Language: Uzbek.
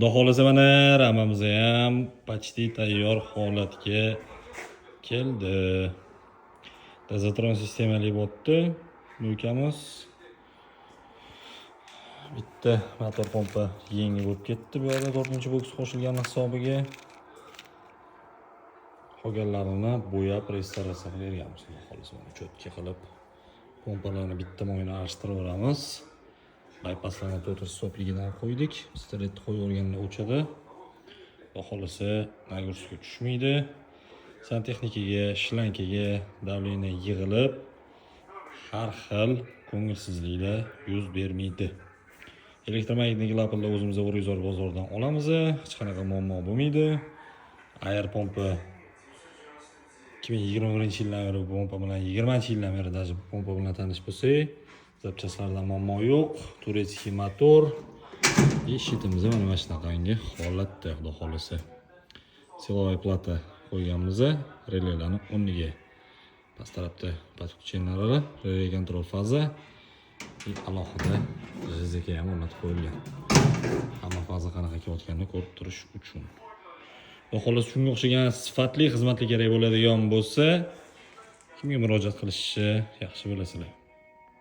Xudo xohlasa, mana ramamiz ham почти tayyor holatga keldi. Dozatron sistemali bo'pti. Bu ukamiz bitta motor pompa yangi bo'lib ketdi bu yoqda, to'rtinchi boks qo'shilgan hisobiga. Qolganlarini bo'yab, restavratsiya qilib berganmiz. Xudo xohlasa, mana чётко qilib pompalarni bitta moyni almashtiraveramiz. Bypasslarni to'rtinchi hisobligidan qo'ydik. Pistoletni qo'yib yuborganda o'chadi. Xudo xohlasa, нагрузка tushmaydi. Santexnikaga, shlankaga давление yig'ilib, har xil ko'ngilsizliklar yuz bermaydi. Elektromagnitniy klapanlar o'zimiz O'rgizor bozoridan olamiz. Hech qanaqa muammo bo'lmaydi. Air pompa 2021-yildan beri bu pompa bilan, 20-yildan beri даже bu pompa bilan tanish bo'lsak, запчасть lardan muammo yo'q. Турецкий motor. И щит imiz mana shunaqangi holatda, xudo xohlasa. Силовая plata qo'yganmiz relelarni o'rniga. Past tarafda подключения lari, реле контроль faza и alohida ЖЗК ham o'rnatib qo'yilgan. Hamma faza qanaqa kelayotganini ko'rib turish uchun. Xudo xohlasa, shunga o'xshagan sifatli xizmatlar kerak bo'ladigan bo'lsa, kimga murojaat qilishni yaxshi bilasizlar.